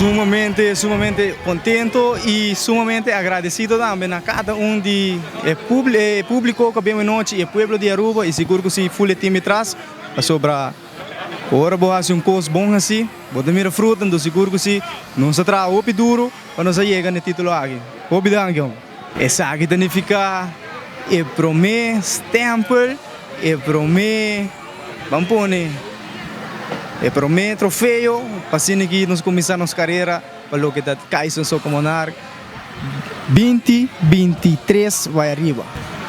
Sumamente, sumamente contento y sumamente agradecido tambe na cada un di e publico cu a bin anochi y e pueblo di Aruba y sigur cu si full e team atras pasobra ora bo haci un cos bon haci bo ta mira fruta enton sigur cu si nos a traha hopi duro pa nos a yega na e titulo aki. Hopi danki homber. Esaki ta nifica e prome stempel, e prome, ban pone, e prome trofeo pa asina ki nos cuminsa nos carera pa loke ta Kaizen Soca Monarch 2023 bay ariba.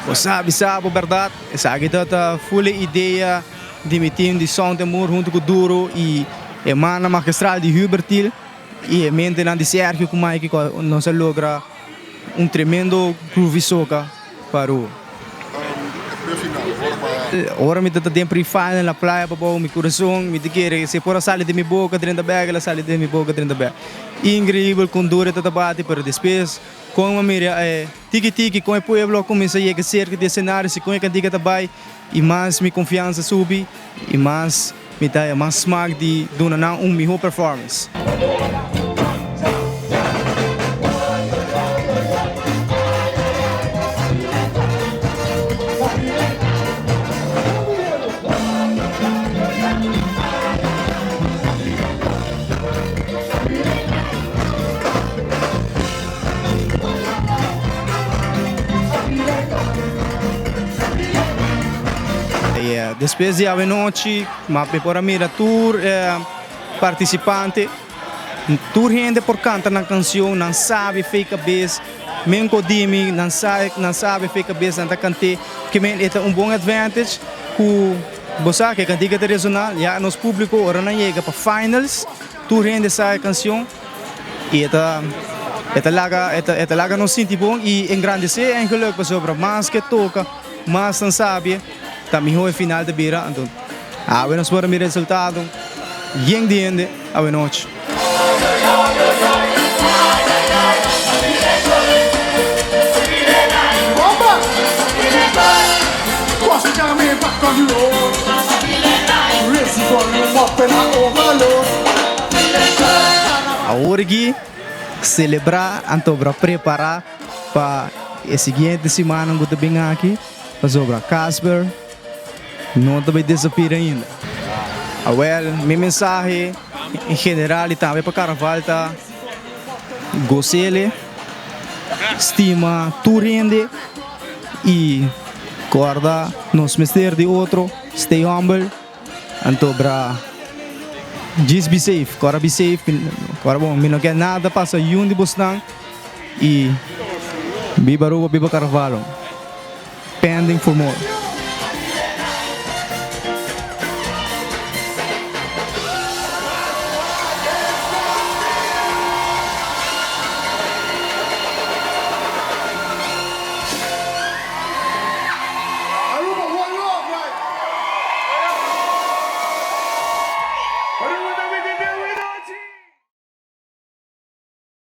Bo sa bisa bo berdad, esaki ta ta full e idea di mi team di Sound and Moor hunto cu Duro y e mannan magistral di Hubertil y e mentenan di Sergio cu Mike cu nos a logra Un tremendo groovy soca pa Aruba. Ora mi ta ta den pre-final na playa pabou mi curason mi ta kere si e por a sali den mi boca drenta bek el a sali den mi boca drenta bek. Increibel con duro e ta ta bati pero despues con a mira e tiki tiki con e pueblo a cuminsa yega cerca di escenario si con e cantica ta bay y mas mi confiansa subi y mas Mi ta haya mas smak di duna nan un miho performance. Despues di awenochi Ma mi por a mira tur e participante, tur hende por canta nan cancion, nan sabi fey cabes, men cu di mi nan sa nan sabi fey cabes, nan ta cant'e, ke men e ta un bon advantage cu bo sa cu e cantica ta resona, ya nos publico ora nan yega pa finals tur hende sa e cancion y e ta e ta laga e ta laga nos sinti bon y engrandece eigenlijk pasobra mas ke toca mas nan sabi. Ta miho e final ta bira, anto awe nos por a mira resultado yen di hende awe nochi. Awor aki celebra anto bra prepara pa e siguiente simannan cu ta bin aki. Pasobra Casper no ta bay disappear ainda. Awel, mi mensahe en general y tambe pa Carnaval ta, gozele, stima tur hende y corda nos mester di otro, stay humble, anto bra djis be safe, corda be safe, corda bon, mi no kier nada pasa yun di bosnan y biba Aruba, biba Carnaval. Pending for more.